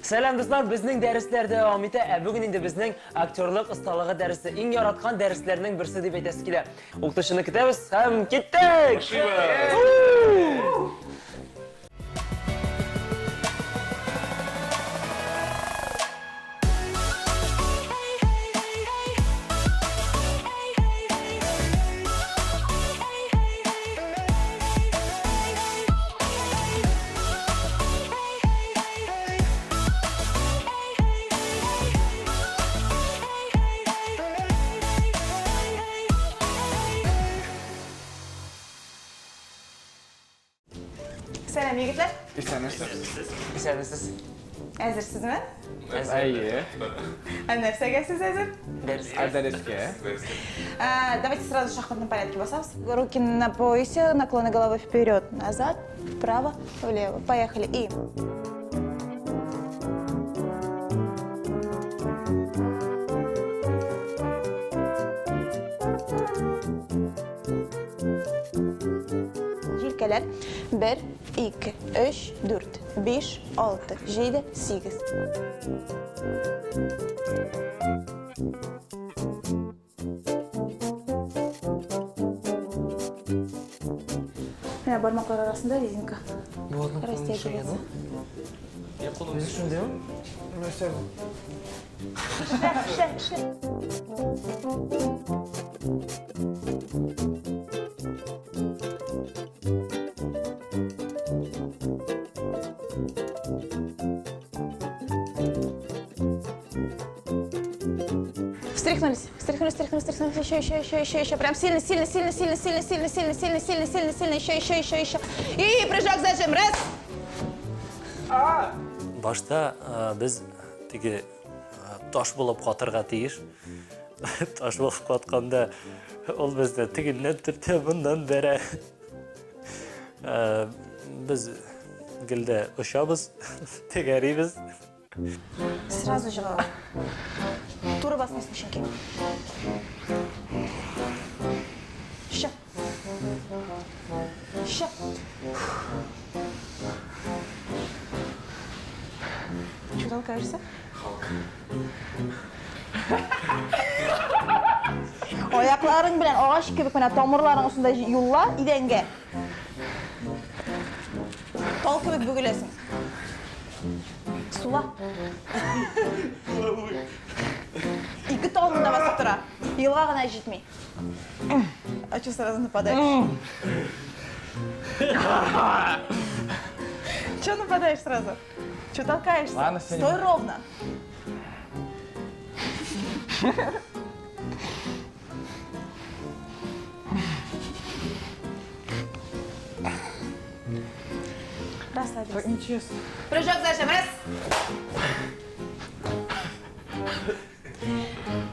Сәлам, дуслар, безнең дәресләр дәвам итә. Ә бүген инде безнең актерлык осталыгы дәресе, иң яраткан дәресләрнең берсе дип әйтәсе килә. Укытучыны көтәбез һәм киттек! Сәлам, егетләр. Исәнмесез. Исәнмесез. Әзерсезме? Әйе. Ә нәрсәгә сез әзер? Дәрескә. Ә дәрескә. Давайте сразу в шахматном порядке басабыз. Руки на поясе, наклоны головы вперед, назад, вправо, влево. Поехали. И... Җилкәләр. 1, 2, 3, 4, 5, 6, 7, 8. Менә бармаклар арасында резинка. Растягивается. Шундыймы? Нәрсә бу? Эшлә, эшлә, эшлә. Встряхнулись, встряхнулись, встряхнулись, встряхнулись, еще, еще, еще, еще, еще. Прям сильно, сильно, сильно, сильно, сильно, сильно, сильно, сильно, сильно, сильно, сильно, еще, еще, еще, еще. И прыжок зажим. Раз. Башта без теге таш булып катырга тиеш. Таш булып катканда ул безне тегеннән төртә, моннан бәрә. Без гел дә очабыз, тәгәрибез. Сразу җыгыла. Туры басмыйсың чөнки. Еще. Еще. Че толкаешься? Аякларың белән агач кебек менә тамырларың шунда юлла идәнгә. Тал кебек бөгеләсең. Сула. Ике тал монда басып тора. Елга гына җитми. А что сразу нападаешь? Че нападаешь сразу? Че толкаешься? Ладно, сегодня- Стой ровно. Расслабился. Так нечестно. Прыжок зажим. Раз.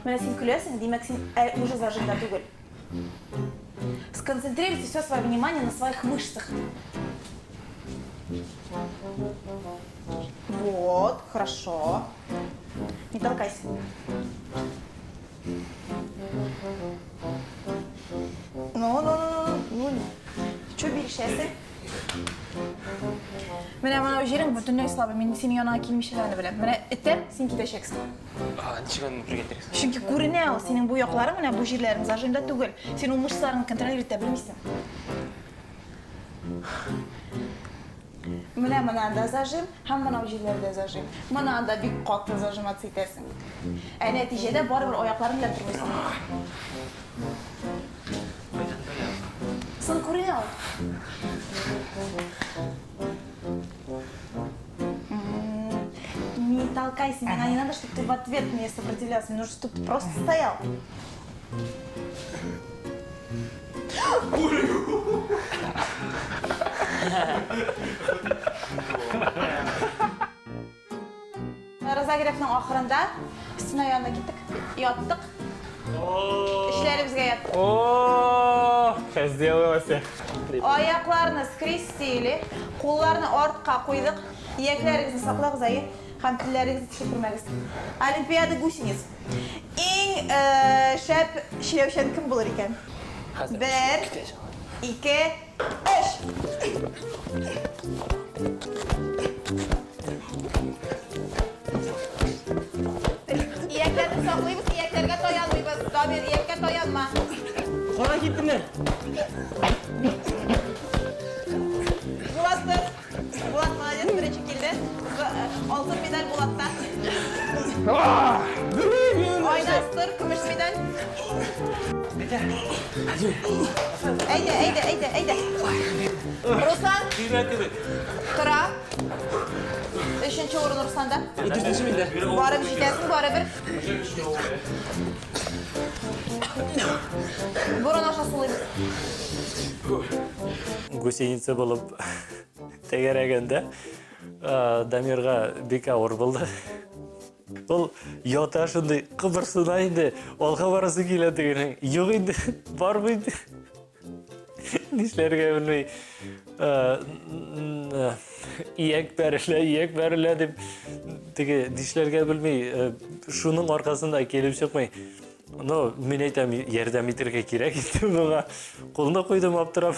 Менә син көләсең, димәк, син уже зажимда түгел. Сконцентрируйте все свое внимание на своих мышцах. Вот, хорошо. Не толкайся. Ну, ну, ну, ну, ну. Че бирешәсең? Менә моны җирең бөтенләй слабый. Мин синең яныңа килмичә дә аны беләм. Менә этәм, син китәчәксең. Ничек аны бергә итәрсең? Чөнки күренә ул, синең бу якларың, менә бу җирләрең зажимда түгел. Син ул мышцаларыңны контролировать итә белмисең. Менә монда зажим һәм монау җирләрдә зажим. Моны анда бик каты зажиматься итәсең. Ә нәтиҗәдә барыбер аякларың белән тормыйсың. Сын күренә ул. Не толкайся, меня не надо, чтобы ты в ответ мне сопротивлялся. Мне нужно, чтобы ты просто стоял. Разогревның ахырында стена янына киттек, яттык. Эшләребезгә яттык. О, сейчас сделаю всех. Аякларны скрестили, кулларны артка куйдык. Иякләрегезне саклагыз, әйе, һәм телләрегезне тешләп күрмәгез. Олимпиада гусениц. Иң шәп чиләүчән кем булыр икән? Бер, ике, өч. Булат, Булат молодец, беренче килде. Алтын медаль Булатта. Айназ, тор, көмеш медаль. Әйдә, әйдә, әйдә, әйдә. Руслан. Тора. Өченче урын Русланда. Дүртенче миндә. Барып җитәсең, барыбер. Борын аша сулыйбыз. Гусеница булып тәгәрәгәндә Дамирга бик авыр булды. Ул ята шундый кыбырсына инде, алга барасы килә тегенең. Юк инде, бармый инде. Нишләргә белми. Ияк бәрелә, ияк бәрелә дип теге нишләргә белми. Шуның аркасында килеп чыкмый. Ну, мин әйтәм, ярдәм итәргә кирәк инде моңа. Кулны куйдым аптырап.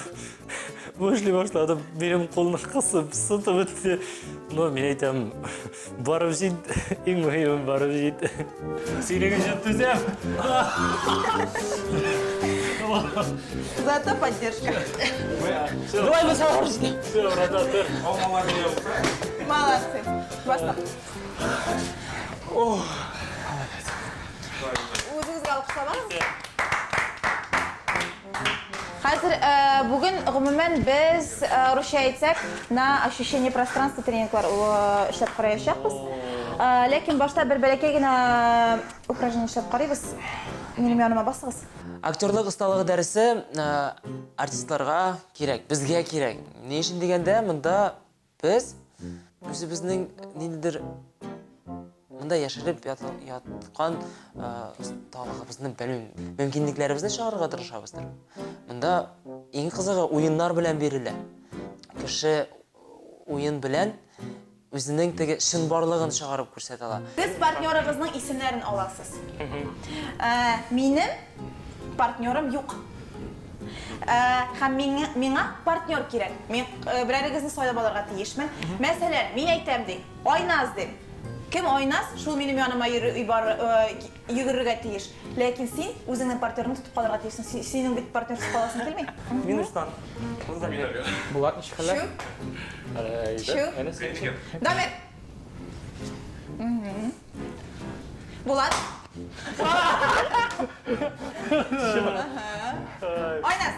Бу эшли башладым. Минем кулны кысып, сытып бетте. Ну, мин әйтәм, барып җит, иң мөһиме барып җит. Синең өчен түзәм. Зато поддержка. Давай без алып җитәм. Все, братан, тор. Молодцы. Баста. Үзегезгә алкышлап алыгыз. Хәзер бүген гомумән без русча әйтсәк, на ощущение пространства тренинглар эшләп караячакбыз. Ләкин башта бер бәләкәй генә упражнение эшләп карыйбыз. Минем яныма басыгыз. Актерлык осталыгы дәресе артистларга кирәк, безгә кирәк. Ни өчен дигәндә, монда без үзебезнең ниндидер монда яшереп яткан осталыгыбызны, белмим, мөмкинлекләребезне чыгарырга тырышабыздыр. Монда иң кызыгы уеннар белән бирелә. Кеше уен белән үзенең теге чынбарлыгын чыгарып күрсәтә ала. Сез партнерыгызның исемнәрен аласыз. Минем партнерым юк. Һәм миңа партнер кирәк. Мин берәрегезне сайлап алырга тиешмен. Мәсәлән, мин әйтәм ди, Айназ дим. Кем Айназ, шул минем яныма йөгерергә тиеш. Ләкин син үзеңнең партнерыңны тотып калырга тиешсең. Синең бит партнерсыз каласың килми. Мин Руслан. Булат, ничек хәлләр? Чү. Чү. Дамир. Булат. Айназ.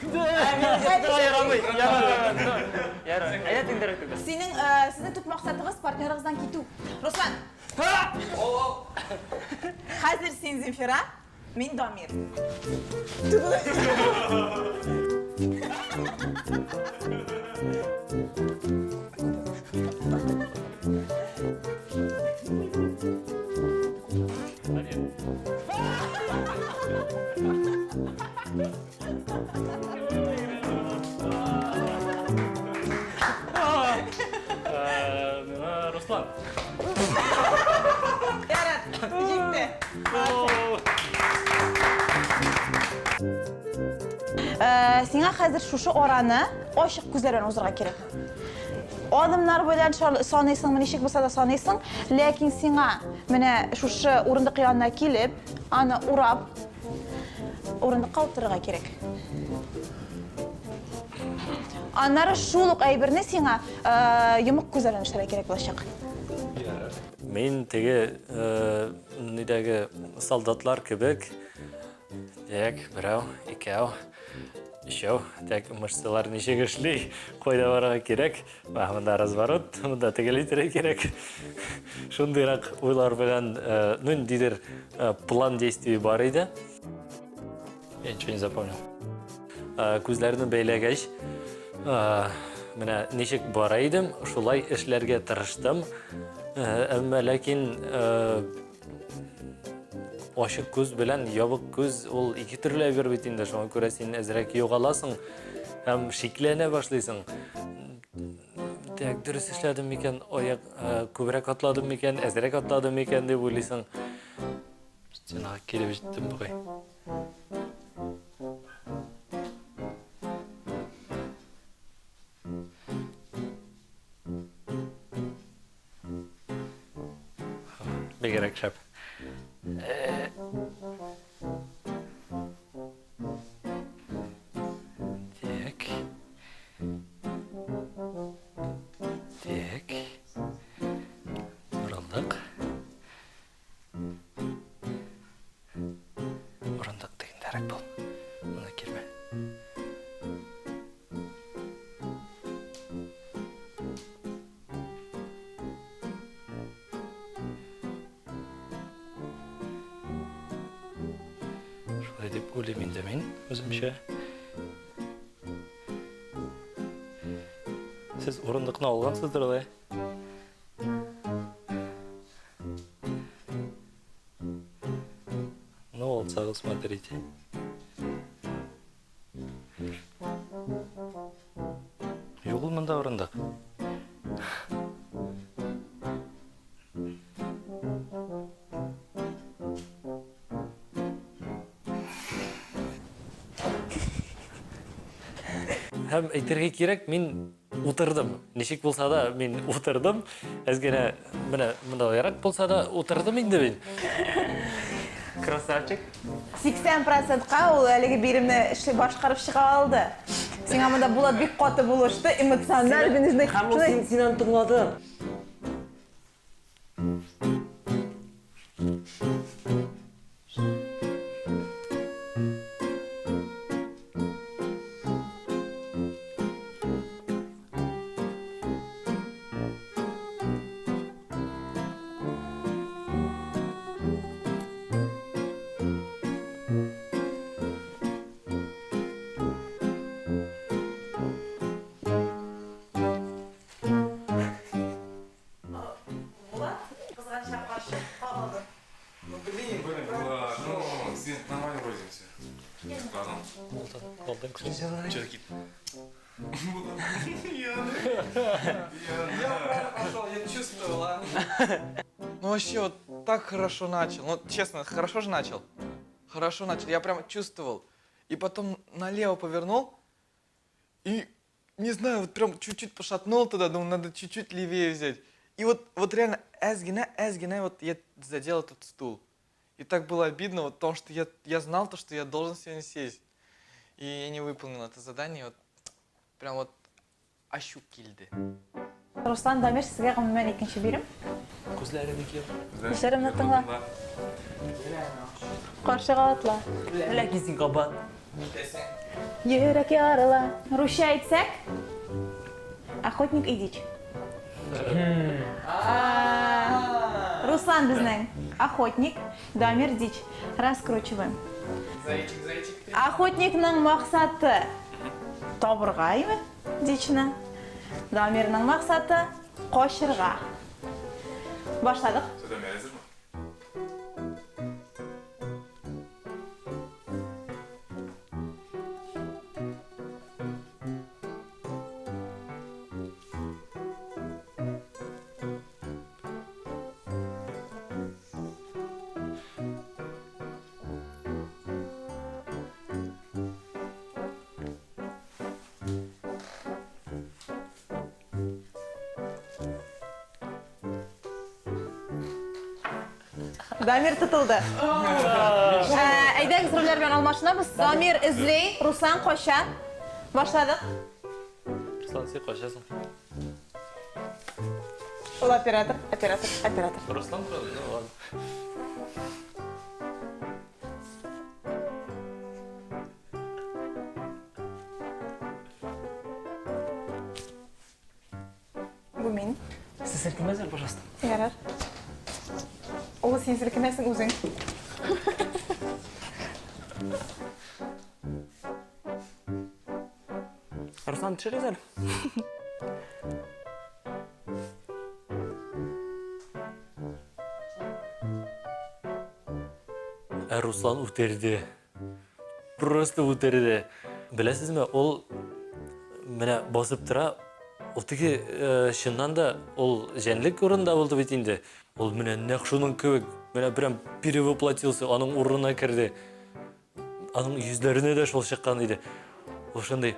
Ярамый, ярамый. Әйдә тиңдерәк түгел. Синең, сезнең төп максатыгыз партнерыгыздан китү. Руслан. Хәзер син Земфира, мин Дамир. Миңа Руслан. Ярар, җитте. Сиңа хәзер шушы араны ачык күзләр белән узырга кирәк. Адымнар белән саныйсыңмы, ничек булса да саныйсың, ләкин сиңа менә шушы урындык янына килеп, аны урап, урындыкка утырырга кирәк. Аннары шул ук әйберне сиңа йомык күзләр белән эшләргә кирәк булачак. Мин теге нидәге солдатлар кебек, так, берәү, икәү, өчәү, так, мышцалар ничек эшли, кайда барырга кирәк, монда разворот, монда тегеләй итәргә кирәк. Шундыйрак уйлар белән, ну, ниндидер план действий бар иде. Я ничего не запомнил. Күзләрне бәйләгәч, менә ничек бара идем, шулай эшләргә тырыштым. Әмма ләкин ачык күз белән ябык күз ул ике төрле әйбер бит инде. Шуңа күрә син әзрәк югаласың һәм шикләнә башлыйсың. Так, дөрес эшләдем микән, аяк күбрәк атладым микән, әзрәк атладым микән дип уйлыйсың. Стенага килеп җиттем бугай. Бигрәк шәп. дип уйлыйм инде мин үземчә. Сез урындыкны алгансыздыр алай. Ну, алсагыз, смотрите. Юк ул монда урындык. Һәм әйтергә кирәк, мин утырдым. Ничек булса да, мин утырдым. Әз генә менә мондайрак булса да утырдым инде мин. Красавчик. 80 процентка ул әлеге биремне эшли башкарып чыга алды. Сиңа монда Булат бик каты булышты, эмоциональ, Һәм ул син, син аны тыңладың. Булат, кызганычка каршы, кагылды. Ну блин, ну, син нормально вроде все. Ладно. Алдың Че такие? Я правильно пошел, я чувствовал, а. Ну вообще вот так хорошо начал. Ну честно, хорошо же начал. Хорошо начал, я прям чувствовал. И потом налево повернул. И, не знаю, вот прям чуть-чуть пошатнул туда, думаю, надо чуть-чуть левее взять. И вот, вот реально әзгенә, әзгенә, вот я задел этот стул. И так было обидно, вот, потому что я знал то, что я должен сегодня сесть. И я не выполнил это задание, вот прям вот ачу килде. Руслан, Дамир, сезгә гомумән икенче бирем. Күзләреңне киеп. Күзләремне тыңла. Каршыга атла. Ләкин син кабат. Йөрәк ярыла. Русча әйтсәк, охотник и дичь. Руслан безнең охотник, Дамир дичь. Раскручиваем. Зайчик, зайчик, ты. Охотникның максаты табырга име дичны. Дамирның максаты качырга. Башладык. Все, Дамир, әзерме? Дамир тотылды. Әйдәгез рольләр белән алмашынабыз. Дамир эзли, Руслан кача. Башладык. Руслан, син качасың. Ул оператор, оператор, оператор. Руслан правда? Ну ладно. Бу мин. Сез селкенмәгез әле, пожалуйста. Ярар. Ул син селкенәсең үзең. Руслан, төшерегез әле. Ә Руслан үтерде. Просто үтерде. Беләсезме, ул менә басып тора. Ул теге чыннан да ул җәнлек урында булды бит инде. Ул менә нәкъ шуның кебек, менә прям перевоплотился, аның урынына керде. Аның йөзләренә дә шул чыккан иде. Ул шундый.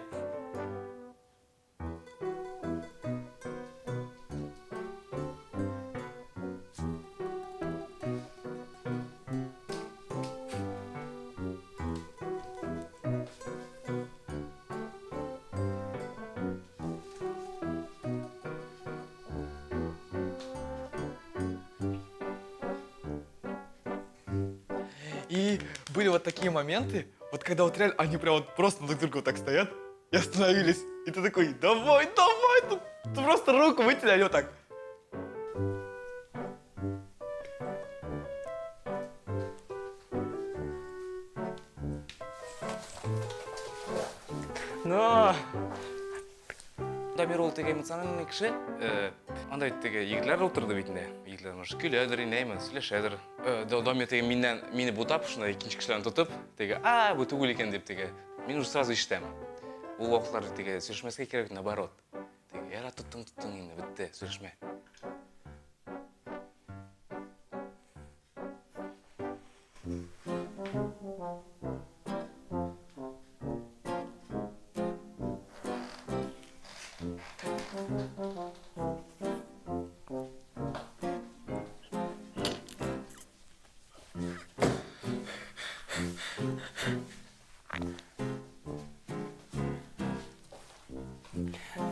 И были вот такие моменты, вот когда вот реально они прям вот просто друг друга вот так стоят и остановились. И ты такой, давай, давай, тут ты просто руку вытяни, они вот так. Дамир ул теге эмоциональный кеше. Анда бит теге егетләр утырды бит инде. Егетләр может көләдер, инәйме, сөйләшәдер. Дамир теге миннән мине бутап, шунда икенче кешеләрне тотып, теге, а, бу түгел икән дип теге. Мин уже сразу ишетәм. Ул вакытларда теге сөйләшмәскә кирәк, наоборот. Теге, яра тоттың, тоттың инде, бетте, сөйләшмә.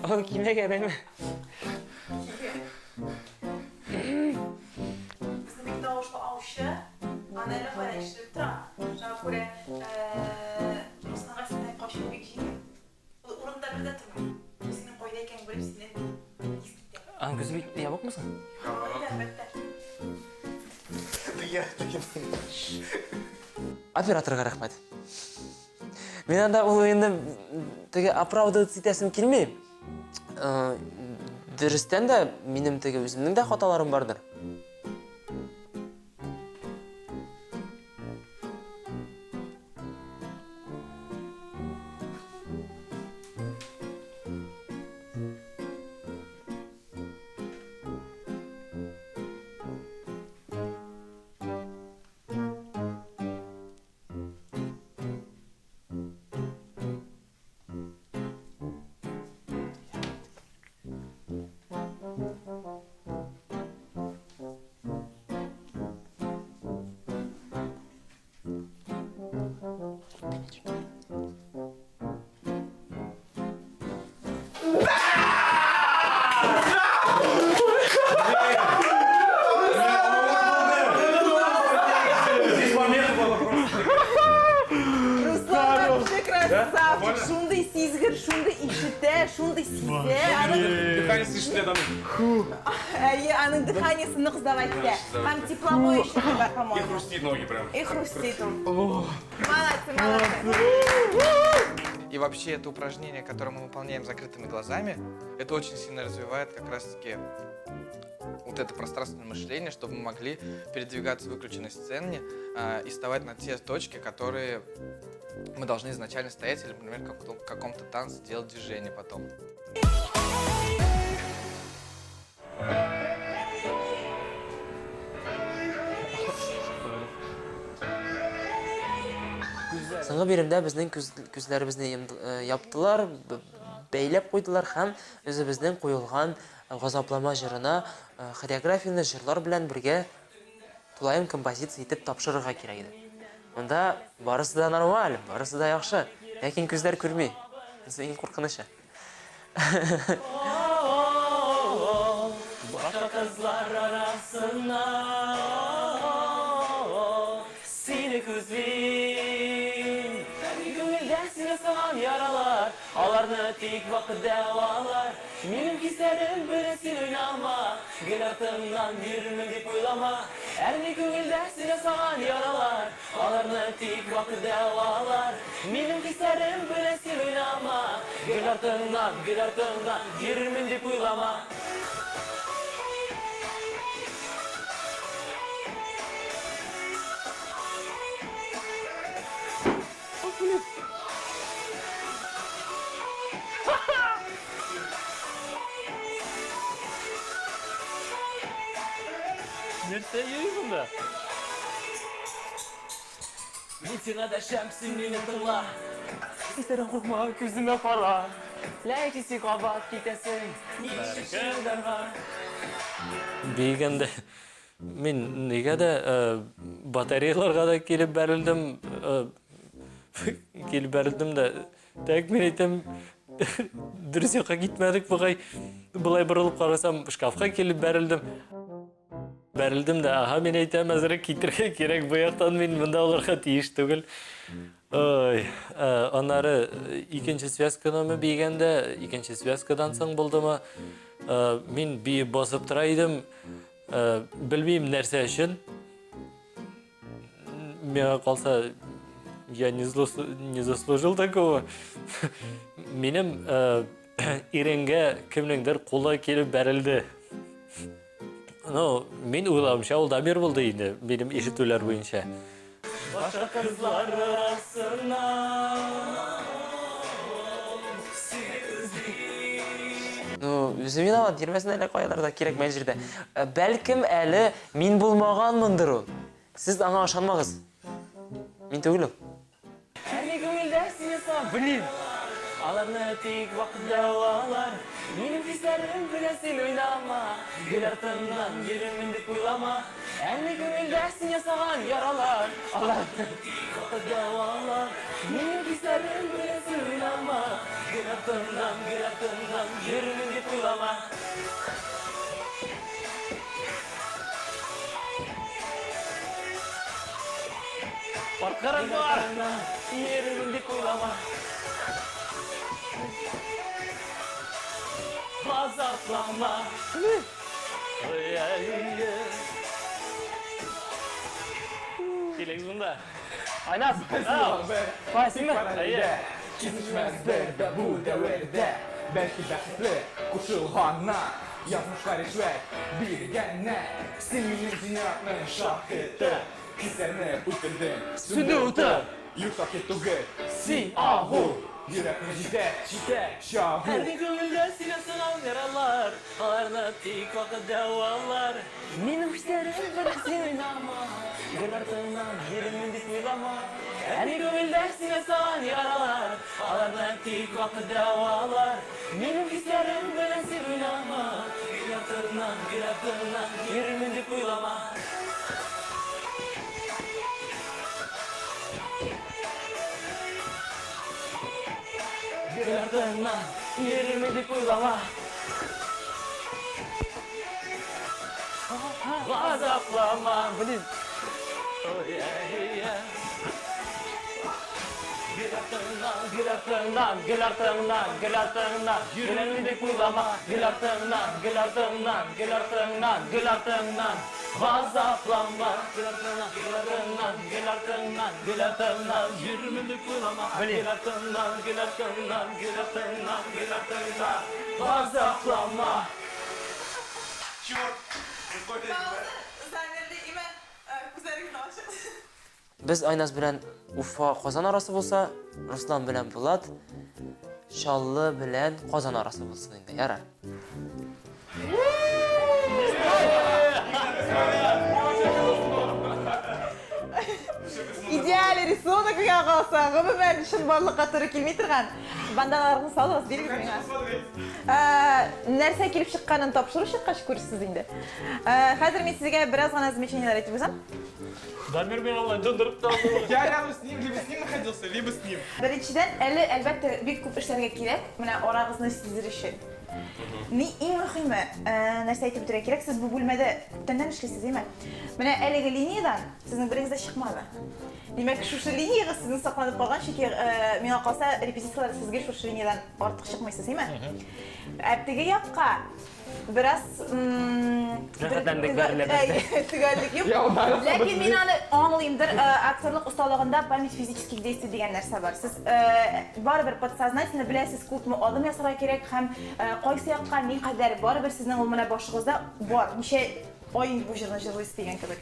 Ул кимәгән әйме? Безнең бик тавышлы аучы, аны әле кайда ишетелеп тора. Шуңа күрә Русланга синнән качу бик җиңел. Ул урында бер дә тормый. Ул синең кайда икәнен белеп, синнән тиз китә. Аның күзе бик ябыкмы соң? Әлбәттә. Операторга рәхмәт. Мин анда ул уенны теге оправдываться итәсем килми. Дөрестән дә минем теге үземнең дә хаталарым бардыр. Руслан вообще красавчик. Шундый сизгер, шундый ишетә, шундый сизә. Аның Дыхание ишетелә там. Әйе, аның дыханиесе нык сдавать итә. Һәм тепловой еще бар, И по-моему. хрустит ноги прям. И хрустит он. Молодцы, молодцы. И вообще это упражнение, которое мы выполняем закрытыми глазами, это очень сильно развивает как раз-таки вот это пространственное мышление, чтобы мы могли передвигаться в выключенной сцене и вставать на те точки, которые мы должны изначально стоять, или, например, в каком-то танце делать движение потом. Соңгы биремдә безнең күзләребезне яптылар, бәйләп куйдылар һәм үзебезнең куелган газаплама җырына хореографияне җырлар белән бергә тулаем композиция итеп тапшырырга кирәк иде. Монда барысы да нормаль, барысы да яхшы, ләкин күзләр күрми. Монысы иң куркынычы. Башка кызлар арасыннан сине күзлим. Күңелдә сине сыган яралар, аларны тик вакыт дәвалар. Минем хисләрем белән син уйнама, гел артымнан йөрермен дип уйлама. Әрни күңелдә сине саган яралар, аларны тик вакыт дәвалар. Минем хисләрем белән син уйнама, гел артыңнан, гел артыңнан йөрермен дип уйлама. Нәрсә йөри монда? Мин сиңа дәшәм, син мине тыңла. Хисләрем куркма, күземә кара. Ләкин син кабат китәсең. Ничек чыдарга? Биегәндә мин нигә дә батареяларга да килеп бәрелдем, килеп бәрелдем дә, так мин әйтәм, дөрес якка китмәдек бугай. Болай борылып карасам, шкафка килеп бәрелдем. Бәрелдем дә, аһа, мин әйтәм, әзерәк китергә кирәк, бу яктан мин монда булырга тиеш түгел. Ой, аннары икенче связканы бигәндә, икенче связкадан соң булдымы, мин биеп басып тора идем, белмим нәрсә өчен. Миңа калса, я не заслужил такого. Минем Иренгә кемнеңдер кулы килеп бәрелде. Ну, мин уйлавымча, ул Дамир булды инде, минем ишетүләр буенча. Башка кызлар арасыннан. Ну, үзе виноват, йөрмәсен әле кайларда, кирәкмәгән җирдә. Э, бәлкем әле мин булмаганмындыр ул. Сез аңа ышанмагыз. Мин түгел ул. Әле күңелдә сине сагынам. Блин! Аларны тик вакыт дәвалар. Минем хисләрем белән син уйнама. Гел артыннан йөрермен дип уйлама. Әле күңелдә син ясаган яралар. Аларны тик вакыт дәвалар. Минем хисләрем белән син уйнама. Гел артыннан, гел артыннан йөрермен дип уйлама. Арткарак бар! Йөрермен дип уйлама. Газаплама. Килегез монда. Айназ, ау! Синме? Әйе. Кисешмәздер дә бу дәвердә Бәлки бәхетле кушылганнар Язмышлар ришвәт биргәннәр Син минем җинаятьнең шаһиты Хисләрне үтердең Сүнде уты. Юк шаһит түгел Син агу. Йөрәкне җитә Җитә. Чагу Һәрбер күңелдә син ясаган яралар, аларны тик вакыт дәвалар. Минем хисләрем белән син уйнама, гел артыңнан йөрермен дип уйлама. Әле күңелдә син ясаган яралар, аларны тик вакыт дәвалар. Минем хисләрем белән син уйнама, гел артыңнан, гел артыңнан йөрермен дип уйлама. Гел артыңнан йөрермен дип уйлама. Газаплама, блин. Ой, ай, ай. Гел артыңнан, гел артыңнан, гел артыңнан, гел артыңнан йөрермен дип уйлама. Гел артыңнан, гел артыңнан, гел артыңнан, гел артыңнан газаплама. Гел артыңнан, гел артыңнан, гел артыңнан, гел артыңнан йөрермен дип уйлама. Гел артыңнан, гел артыңнан, гел артыңнан, гел артыңнан газаплама. Замерли имә күзләрегезне ачып. Без Айназ белән Уфа Казан арасы булса, Руслан белән Булат Чаллы белән Казан арасы булсын инде. Ярар. Идеаль рисунок миңа калса, гомумән чынбарлыкка туры килми торган. Банданаларны салыгыз, бирегез миңа. Нәрсә килеп чыкканын тапшыру чыккач күрерсез инде. Хәзер мин сезгә бераз гына замечаниеләр әйтеп узам. Дамир миңа болай тондырып та алды. Я рядом с ним, либо с ним находился, либо с ним. Беренчедән, әле, әлбәттә, бик күп эшләргә кирәк, менә арагызны сиздерер өчен. Ни иң мөһиме, нәрсә әйтеп үтәргә кирәк, сез бу бүлмәдә күптәннән эшлисез, әйме? Менә әлеге линиядән сезнең берегез дә чыкмады. Димәк, шушы линиягез сезнең сакланып калган, чөнки миңа калса, репетицияләрдә сез гел шушы линиядән артык чыкмыйсыз, әйме? Ә теге якка бераз Рәхәтләндек бәрелә бездә. Төгәллек юк. Ләкин мин аны аңлыймдыр, актерлык осталыгында память физических действий дигән нәрсә бар. Сез барыбер подсознательно беләсез, күпме адым ясарга кирәк һәм кайсы якка никадәр, барыбер сезнең ул менә башыгызда бар. Ничә ай инде бу җырны җырлыйсыз дигән кебек.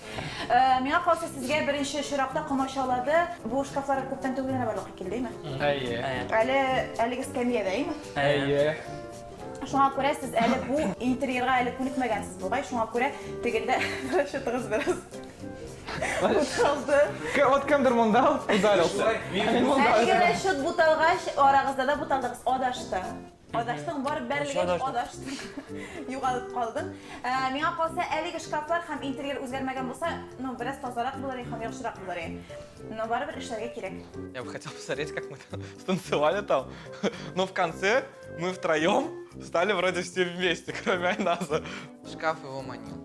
Миңа калса, сезгә беренче очракта комачаулады. Бу шкафлар күптән түгел генә барлыкка килде, әйме? Әйе. Әле әлеге скамьяда, әйме? Әйе. Шуңа күрә сез әле бу интерьерга әле күнекмәгәнсез бугай, шуңа күрә тегендә расчетыгыз бераз буталды. Вот кемдер монда ударился. Әлеге расчет буталгач, арагызда да буталдыгыз, адашты. Адаштың, барып бәрелгәч, адаштың. Югалып калдың. Миңа калса, әлеге шкафлар һәм интерьер үзгәрмәгән булса, ну, бераз тазарак булыр иде һәм яхшырак булыр иде. Но барыбер эшләргә кирәк. Я бы хотел посмотреть, как мы там станцевали там. Но в конце мы втроем стали вроде все вместе, кроме Айназа. Шкаф его манил.